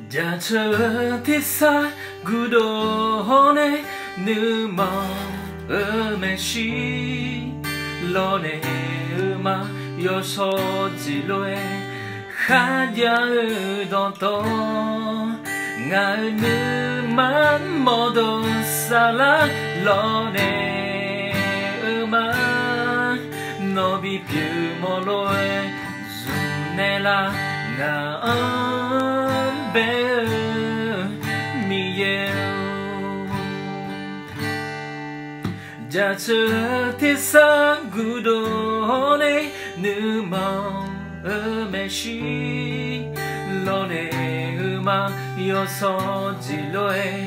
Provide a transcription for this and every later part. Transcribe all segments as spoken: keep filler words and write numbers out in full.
Jaceuq-eu tersar guvdov hawr nae, nuima-euq maeqshi lawnaeq-eu ma, yawshawr jeq lof-aer kharjav-eu dawqtawv, ngaq-euq nuima mawqdawq saflar lawnaeq-eu ma, nawq bipyeuf mawrlof-aer zmq naeqlaf ngaq-anr bae-eu Miqyaer-or. Jaceuq-eu tersar guvdov hawr nae, nuima-euq maeqshi lawnaeq-eu ma, yawshawr jeq lof-aer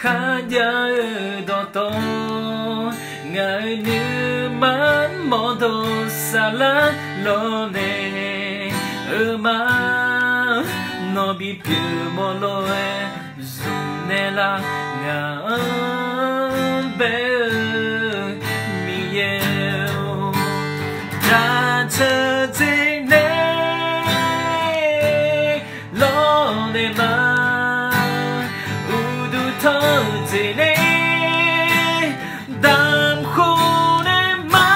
kharjav-eu dawqtawv, ngaq-euq nuima mawqdawq saflar lawnaeq-eu ma, nawq bipyeuf mawrlof-aer zmq naeqlaf ngaq-anr bae-eu Miqyaer-or. Jaceuq jeq nae lawnaeq ma, uqduq tanq jeq nae damq khof naeq ma,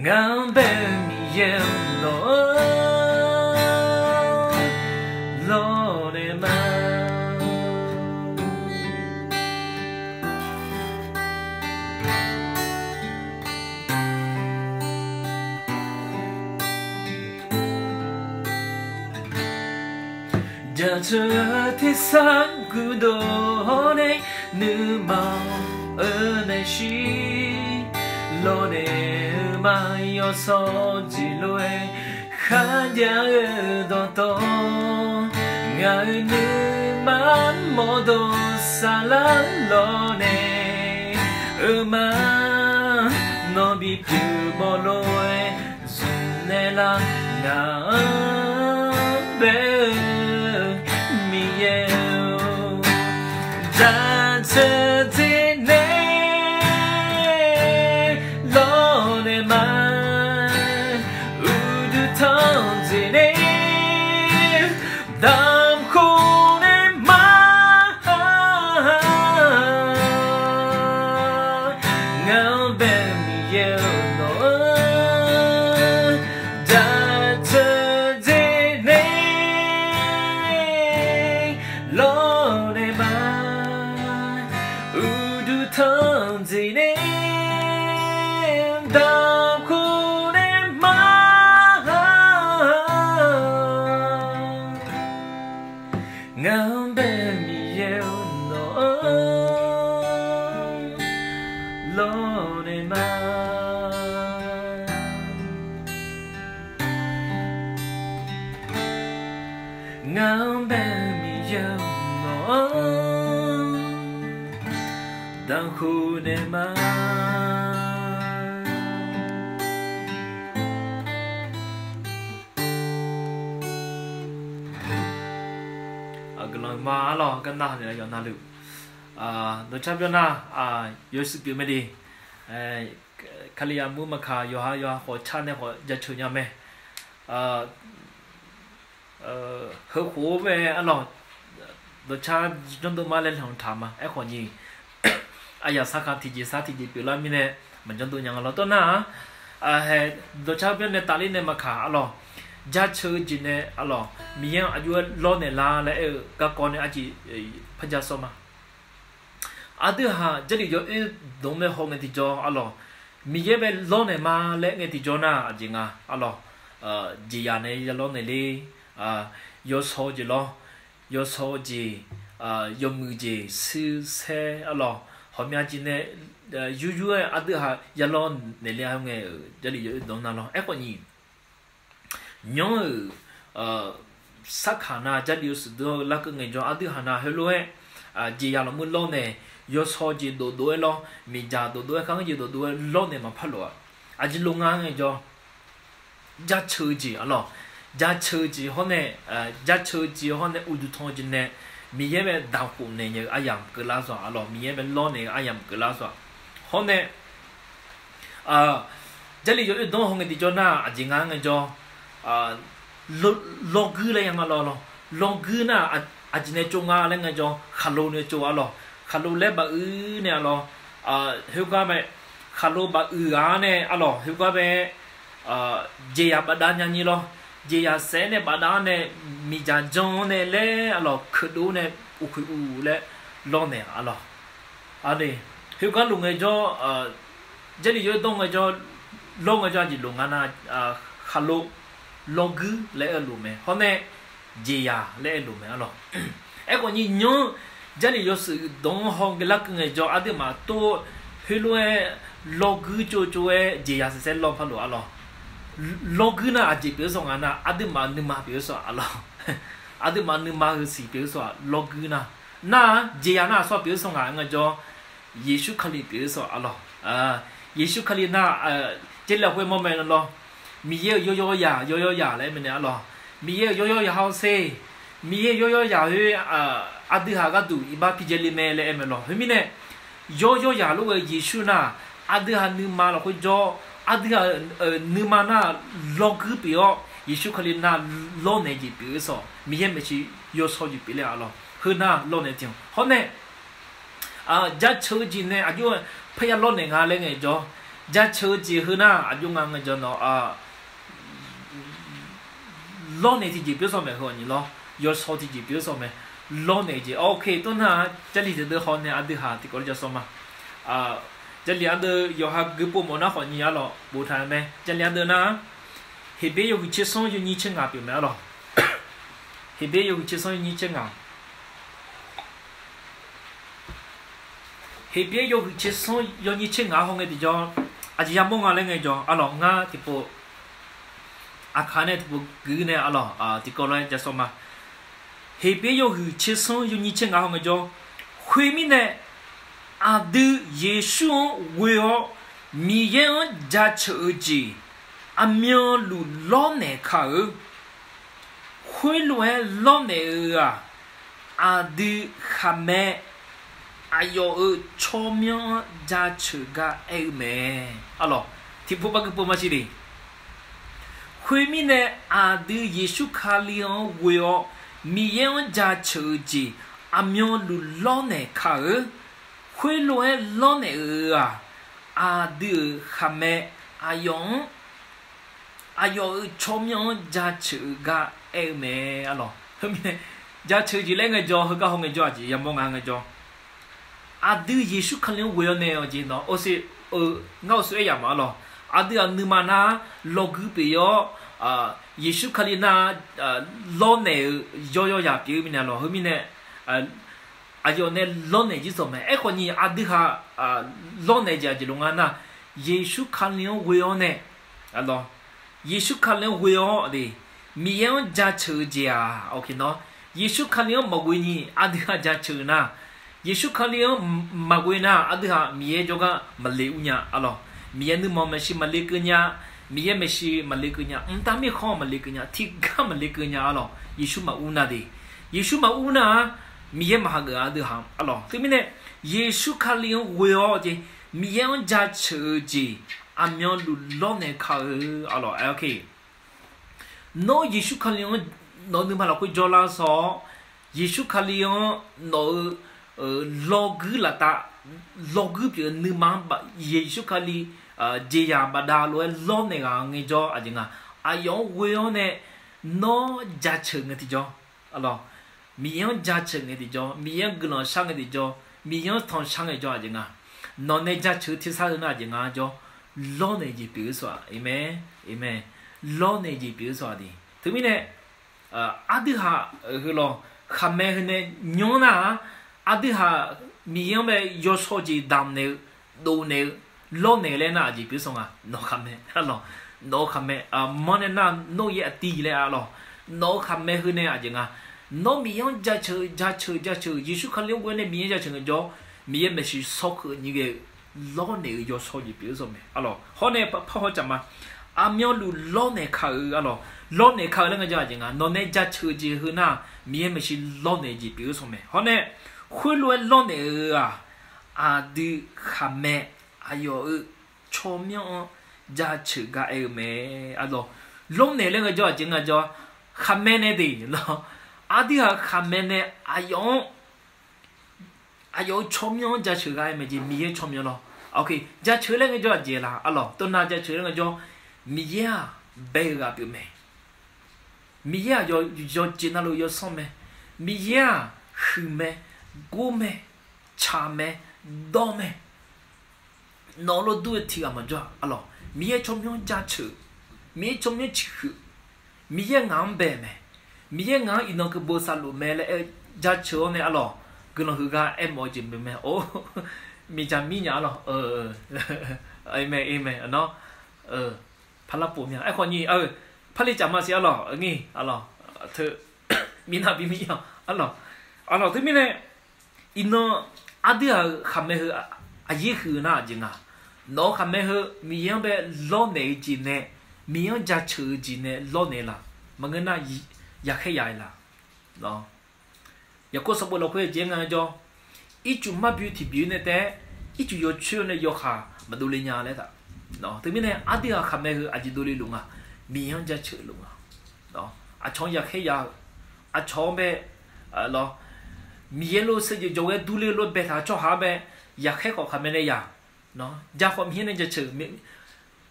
ngaq-anr bae-eu Miqyaer-or, nawq-anr lawnaeq ma. Jaceuq-eu tersar guvdov hawr nae, nuima-euq maeqshi lawnaeq-eu ma, yawshawr jeq lof-aer kharjav-eu dawqtawv, ngaq-euq nuima mawqdawq saflar lawnaeq-eu ma, nawq bipyeuf mawrlof-aer zmq naeqlaf ngaq-anr bae-eu Miqyaer-or. Jaceuq jeq nae lawnaeq ma, uqduq tanq jeq nae damq khof naeq ma, ngaq-anr bae-eu Miqyaer-or, nawq-anr jaceuq jeq nae lawnaeq ma, uqduq tanq jeq nae damq khof naeq ma, ngaq-anr bae-eu Miqyaer-or, nawq-anr lawnaeq ma. Ngaq-anr bae-eu Miqyaer-or, nawq-anr damq khof naeq ma. Guiqlanq ma arlawq, garnav naeq-aer yawqnavluf dawqcar byannar yawshuif pyeuf mae de. Kalizaq mur maqkaq, yawqha yawqha khawf car nae khawf jaceuq nya mae. Heukhof-aer bae arlawq, dawqcar janrdov ma laer lanqtaq ma. Aerkhawf nyiq, aqyawf sarkaq tiqjeq sar tiqjeq pyeuflar mirnae maqjanrdov nya nga lawr. Tawr nar-aq, hae, dawqcar byannae tafler nae maqkaq arlawq, jaceuq-eu jeq nae arlawq, Miqyaer-anr aqjox-aer lawrnaeq lar laer aer-eu garkawv nae arjeq parja sawr ma. Aqdui haq Jarlif yawoer dmq nae hawngae tiqjawr arlawq, Miqyaer bae lawrnaeq ma laer ngae tiqjawr nar, aqjeq nga arlawq, jeqzaq nae ya lawrnaeq ler, yawshawr-eu jeq lawr, yawshawr-eu jeq, yawmuiq jeq shuir saer arlawq, ghawqmya jeq nae yur yur-aer aqdui haq ya lawrnaeq ler-a ngae-euq Jarlif yawoer dmq nar lawr. Aerkhawf nyiq, nymr-euq sarkaq nar Jarlif-eu shuif deuq-anr larkeuv ngaejawr, aqdui haq nar heulof-aer jeqzaq lafmuir lawrnaeq, yawshawr jeq dofdov-aer lawr, miqdzaq dofdov-aer, kharngeur jeq dofdov-aer lawrnaeq maqpar lof-a. Aqjeq lof nga ngaejawr, jaceuq-eu jeq arlawq, jaceuq-eu jeq hawr nae, jaceuq-eu jeq hawr nae uqduq tanq-eu jeq nae Miqyaer bae damqkhof naeq-eu aryamq keuvlar zawq arlawq, Miqyaer bae lawrnaeq-eu aryamq keuvlar zawq. Hawr nae Jarlif yawoer dmq hawngae tiqjawr nar, aqjeq nga ngaejawr, lawrguir laer ya nga lawr lawr. Lawrguir nar, aqjeq nae tsov nga laer ngaejawr, khaqlo nae tsov arlawq. Khaqlo laer baq-eu nae arlawq, khoergar bae, khaqlo baq-eu ghaq-anr nae arlawq, khoergar bae, jeqzaq bafdav nya nyi lawr. Jeqzaq saef-aer nae bafdav-anr nae, miqdzaq jan-anr nae laer arlawq, keuqdov nae uqkhoeq uq laer lawrnaeq arlawq. Aqle, khoergar lof ngaejawr, Jarlif yawdawr ngaejawr, lawr ngaejawr aqjeq lof nga nar, khaqlo lawrguir laer aer-eu lof mae. Hawr nae jeqzaq laer aer-eu lof mae arlawq. Aerkhawf nyiq nyanr-eu Jarlif yawshuif dawq-anr haw ghae larkeuv ngaejawr, aqduimaf tov-eu khoerlof-aer lawrguir tsov tsov-aer jeqzaq saef saef lawr par lof arlawq. Lawrguir nar aqjeq pyeuf-eu sawq nga nar, aqduimaf nuima pyeuf-eu sawq arlawq. Aqduimaf nuima heu siq pyeuf-eu sawq-aq lawrguir nar. Nar-aq jeqzaq nar aqsur pyeuf-eu sawq nga ngaejawr, Yeqsur Kali pyeuf-eu sawq arlawq. Yeqsur Kali nar, Jarlif lafkhoer mawr mae lawr. Miqyaer-euq yawyaw zaq, yawyaw zaq laer aer mae nae arlawq. Miqyaer-euq yawyaw zaq hawsher. Miqyaer-euq yawyaw zaq khoer, aqdui haq gharduq iqbax pijae le mae laer aer mae lawr. Khoermirnae, yawyaw zaq lof-aer Yeqsur nar, aqdui haq nuima lafkhoer jawr, aqdui haq nuima nar lawrguir pyeuf-awr, Yeqsur Kali nar lawrnaeq jeq pyeuf-eu sawq, Miqyaer maeqshi yawshaw jeq pyeuf ler arlawq. Heu nar lawrnaeq tiq-anr hawr nae, jaceuq-eu jeq nae aqjox parya lawrnaeq nga laer ngaejawr, jaceuq-eu jeq heu nar aqjox nga ngaejawr nawq lawrnaeq tiqjeq pyeuf sawq mae. Heu-aq nyiq lawr, yawshaw tiqjeq pyeuf sawq mae. Lawrnaeq jeq, ok, tov nar-aq Jarlif deuqdeuv haw nae aqdui haq tiqkawv lof ja sawr ma. Jarlif ardeuv yawqha gui pov mawf nar khawf nyiq arlawq boftaq-eu mae. Jarlif ardeuv nar, Heqbyaer yawhuiq tser sanr yawnyir tser ngaq pyeuf mae arlawq. Heqbyaer yawhuiq tser sanr yawnyir tser ngaq. Heqbyaer yawhuiq tser sanr yawnyir tser ngaq haw ngae tiqjawr, aqjeq yamawr nga laer ngaejawr arlawq, ngar tiqpov aqkaq nae tiqpov gui nae arlawq, tiqkawv lof-aer ja sawr ma. Heqbyaer yawhuiq tser sanr yawnyir tser ngaq haw ngaejawr, khoermirnae, aqdui Yeqsur-anr ghoe-awr Miqyaer-anr jaceuq-eu jeq aqmyanluf lawrnaeq ka-eu. Khoerlof-aer lawrnaeq-eu-aq, aqdui khaqmae aqyawf-euq tsawrmyanr-anr jaceuq gar aer-eu mae. Arlawq, tiqpov bar gui pov ma siq le. Khoermirnae, aqdui Yeqsur Kali-anr ghoe-awr Miqyaer-anr jaceuq-eu jeq aqmyanluf lawrnaeq ka-eu. Khoerlof-aer lawrnaeq-eu-aq, aqdui-euq khaqmae aqyawf-anr, aqyawf-euq tsawrmyanr-anr jaceuq-eu gar aer-eu mae. Arlawq, heumirnae jaceuq jeq laer ngaejawr, heugar haw ngaejawr, aqjeq yamawr nga ngaejawr, aqdui Yeqsur Kali-anr ghoe-awr nae-awq jeq nawq-awr se-eu, ngar-awr suf-aer yaf ma arlawq. Aqdui-aq nuima nar lawrguir pyeuf-awr, Yeqsur Kali nar lawrnaeq-eu yawyaw zaq pyeuf-eu mirnae arlawq. Heumirnae, aqyawf nae lawrnaeq jir sawq mae. Aerkhawf nyiq aqdui haq lawrnaeq jeq aqjeq lof nga nar, Yeqsur Kali-anr ghoe-awr nae, arlawq, Yeqsur Kali-anr ghoe-awr de, Miqyaer-anr jaceuq-eu jeq-aq, ok nawr, Yeqsur Kali-anr maqghoe nyiq aqdui haq jaceuq nar, Yeqsur Kali-anr maqghoe nar aqdui haq Miqyaer jawrgar maqle ur nya arlawq. Miqyaer nuima maeqshi maqle keuv nya, Miqyaer maeqshi maqle keuv nya, mqtav mirkhanq maqle keuv nya, tiqgar maqle keuv nya arlawq. Yeqsur maqur nar de, Yeqsur maqur nar-aq, Miqyaer maqhageuf-a aqdui haq arlawq. Teumirnae, Yeqsur Kali-anr ghoe-awr jeq, Miqyaer-anr jaceuq-eu jeq aqmyanluf lawrnaeq ka-eu arlawq. Nawr Yeqsur Kali-anr nawq-eu nuima lafkhoer jawrlar sawr-awr, Yeqsur Kali-anr nawq-eu lawrguir laftav, lawrguir pyeuf-eu nuima-anr, Yeqsur Kali jeqzaq bafdav lof-aer lawrnaeq ghaq ngaejawr aqjeq nga. Aqyawf-anr ghoe-awr nae nawr jaceuq ngae tiqjawr, arlawq, Miqyaer-anr jaceuq ngae tiqjawr, Miqyaer-anr guiqlanq shar ngae tiqjawr, Miqyaer-anr tanqshar ngaejawr aqjeq nga. Nawq nae jaceuq-eu tersar-eu nar aqjeq nga jawr, lawrnaeq jeq pyeuf-eu sawq-aq, aqmeq, aqmeq, lawrnaeq jeq pyeuf-eu sawq-aq de. Teumirnae, aqdui haq heu lawq, khaqmae heu nae nymr nar-aq, aqdui haq Miqyaer-anr bae yawshawr jeq damq naeq-eu, dov naeq-eu, lawrnaeq laer nar aqjeq pyeuf sawq nga. Nawq khaqmae, nawq-eu khaqmae, manr nae nar nawr yaer aqtiv laer arlawq. Nawq-eu khaqmae heu nae aqjeq nga. Nawr Miqyaer-anr jaceuq, jaceuq, jaceuq, Yeqsur Kali-anr ghoe-awr nae Miqyaer jaceuq ngaejawr, Miqyaer maeqshi shawr keuv nyi ghae-eu lawrnaeq-eu yawshawr jeq pyeuf-eu sawq mae arlawq. Hawr nae parhaw caf ma. Aqmyanluf lawrnaeq ka-eu arlawq. Lawrnaeq ka-eu laer ngaejawr aqjeq nga. Nawq nae jaceuq-eu jeq heu nar, Miqyaer maeqshi lawrnaeq jeq pyeuf-eu sawq mae. Hawr nae, khoerlof-aer lawrnaeq-eu-aq, aqdui khaqmae aqyawf-euq tsawrmyanr-anr jaceuq gar aer-eu mae arlawq. Lawrnaeq laer ngaejawr aqjeq nga jawr, khaqmae nae de lawr. Aqdui-aq khaqmae nae aqyawf-anr, aqyawf-euq tsawrmyanr-anr jaceuq gha-aer mae jeq Miqyaer tsawrmyanr lawr. Jaceuq laer ngaejawr aqjeq la arlawq, teunav jaceuq laer ngaejawr, Miqyaer-aq bae-eu ghaq pyeuf mae. Miqyaer-aq yawqjeq navluf yawsanr mae. Miqyaer-aq huiq mae, gor mae, tsaq mae, dawr mae. Nawq-eu lof dur-eu tiq ghaq maqjawr-a arlawq. Miqyaer tsawrmyanr jaceuq, Miqyaer tsawrmyanr ciqhuiq, Miqyaer ngaq-anr bae mae. Miqyaer ngaq-anr iqnan keubo saflof mae laer aer-eu jaceuq-awr nae arlawq, guiqlanq huiq gar aermawf-eu jeq mae. Or, miqdzaq mir nya arlawq. Mae, mae, nawr, parlar pov mya. Aerkhawf nyi, parli caf ma siq arlawq, ngir arlawq, teu, mirnav bimir-awq arlawq. Arlawq teumirnae, iqnan aqdui-aq-euq khaqmae heu aqyaer huiq-eu nar aqjeq nga. Nawq-eu khaqmae heu Miqyaer-anr bae lawrnaeq-eu jeq nae, Miqyaer-anr jaceuq-eu jeq nae lawrnaeq laf. Maqngeur nar, yaqkhaer ya-aer laf. Yaqkov sanqbof lafkhoer jeq nga jawr, ircuf marbyov tiqbyoe nae taef-aer, ircuf yawcoer-awr nae yawkhav maqdov le nya laer taq. Teumirnae aqdui-aq khaqmae heu aqjeq dovle luf nga. Miqyaer-anr jaceuq luf nga. Aqcawq-anr yaqkhaer ya-eu, aqcawq-anr bae, lawr, Miqyaer lof seujeuq jawq ghae durler-eu lof baetaq-eu tsawrhaq-anr bae, yaqkhaer khawf khaqmae nae ya. Ja khawf Miqyaer nae jaceuq,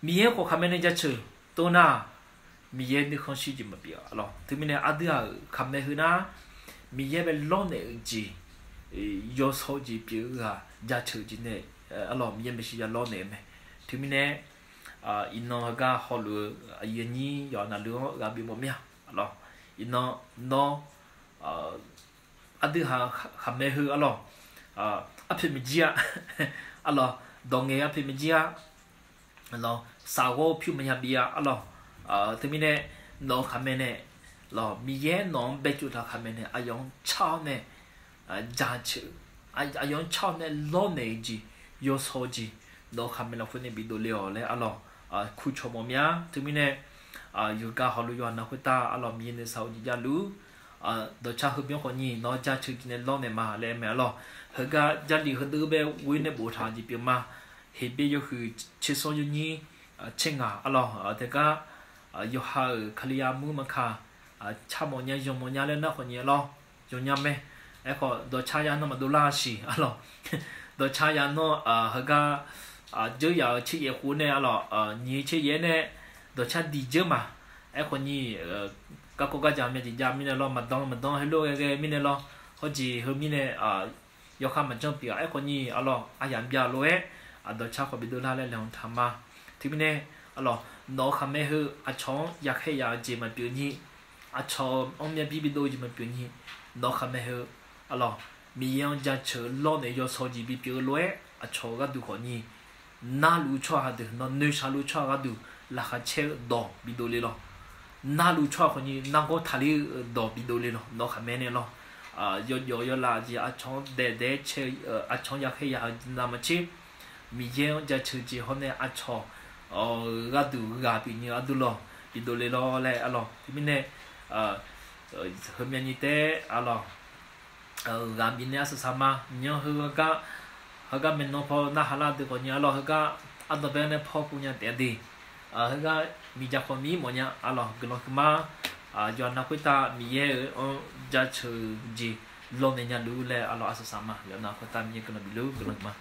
Miqyaer khawf khaqmae nae jaceuq, tov-nar-aq, Miqyaer nuikhanr shir jeq maqpyeuf arlawq. Teumirnae aqdui-aq-euq khaqmae heu nar, Miqyaer bae lawrnaeq-eu jeq, yawsaw-eu jeq pyeuf-eu ghaq jaceuq jeq nae, arlawq Miqyaer maeqshi ya lawrnaeq-eu mae. Teumirnae, iqnan heugar hawluf-eu aqyuif aqnyir yawqha navluf-anr ghaq bimawf mir-a arlawq. Iqnan nawr, aqdui-aq khaqmae heu arlawq, arpoeq maqjir-a arlawq, dawq ngaeq arpoeq maqjir-a arlawq, saqghawr pyur maqya bif-a arlawq. Teumirnae nawq-eu khaqmae nae, lawr, Miqyaer nawq-anr bae tsov taq khaqmae nae aqyawf-anr car-awr nae jaceuq, aqyawf-anr car-awr nae lawrnaeq-eu jeq, yawsaw-eu jeq, nawq-eu khaqmae lafkhoer nae bidov le-awq laer arlawq, kur cawq mawf mir-a. Teumirnae, yawqgar hawluf yawqha navluf khoertav arlawq Miqyaer nuisar-eu jeq javluf, dawqcar heubymr khawf nyi nawq-anr jaceuq jeq nae lawrnaeq ma laer aer mae arlawq. Heugar Jarlif heudeuq bae ghoe nae boftaq-eu jeq pyeuf ma. Heqbyaer yawhuiq tsersawr yawnyir tser ngaq arlawq, teugar yawqha-euq Kali armur maqkaq, carmawf nya yawmawf nya laer nar khawf nyi arlawq, yawnya mae. Aerkhawf dawqcar ya nawr maqdov lar siq arlawq. Dawqcar ya nawr heugar dzeur yaf-euq tser yaef khof nae arlawq, nyiq tser yaef nae dawqcar diq dzeur ma. Aerkhawf nyi garkawv gardzaq myav jeq jav mirnae lawr, maqdan maqdan heulof ghae ghae mirnae lawr, hawjeq heu mirnae yawkhav maqjanr pyeuf-a. Aerkhawf nyi arlawq, aryamq byav lof-aer dawqcar khawf bidov lar laer laeqhmq taq ma. Teumirnae arlawq, nawq-eu khaqmae heu aqcawq-anr yaqkhaer yaf-eu jeq maqpyeuf nyi, aqcawq-anr myavbir bidov-eu jeq maqpyeuf nyi, nawq-eu khaqmae heu arlawq, Miqyaer-anr jaceuq lawrnaeq yawsaw jeq bipyeuf-eu lof-aer aqcawq-eu gharduq khawf nyi, narluf tsawrhaq deuq, nawq noeqshaq luf tsawrhaq gharduq laqkhaq caer-eu dawq bidov le lawq. Narluf tsawrhaq khawf nyi nargawr taqler-eu dawq bidov le lawq. Nawq-eu khaqmae nae lawr, yawjawf yawlaf jeq aqcawq-anr daef daef-aer cae, aqcawq-anr yaqkhaer yaf-eu navmaqtser, Miqyaer-anr jaceuq jeq hawr nae aqcawq-euq gharduq ghaq pyeuf nyi-eu aqdui lawq, bidov le lawr laer arlawq. Teumirnae, heumyav nyi taef-aer arlawq, ghaq bifnaeq arsaq saq ma. Nymr heugar, heugar maeqnan paw narhaq lar deuq khawf nyi arlawq, heugar ardanqbae nae paw kuv nya taef-a de. Heugar miqdzaq khawf miq-ir mawf nya arlawq, guiqlanq huiqma. Yawqha navluf khoertav Miqyaer-euq-anr jaceuq jeq lawrnaeq nya luf laer arlawq arsaq saq ma. Yawqha navluf khoertav Miqyaer guiqlanq bifluf guiqlanq huiqma.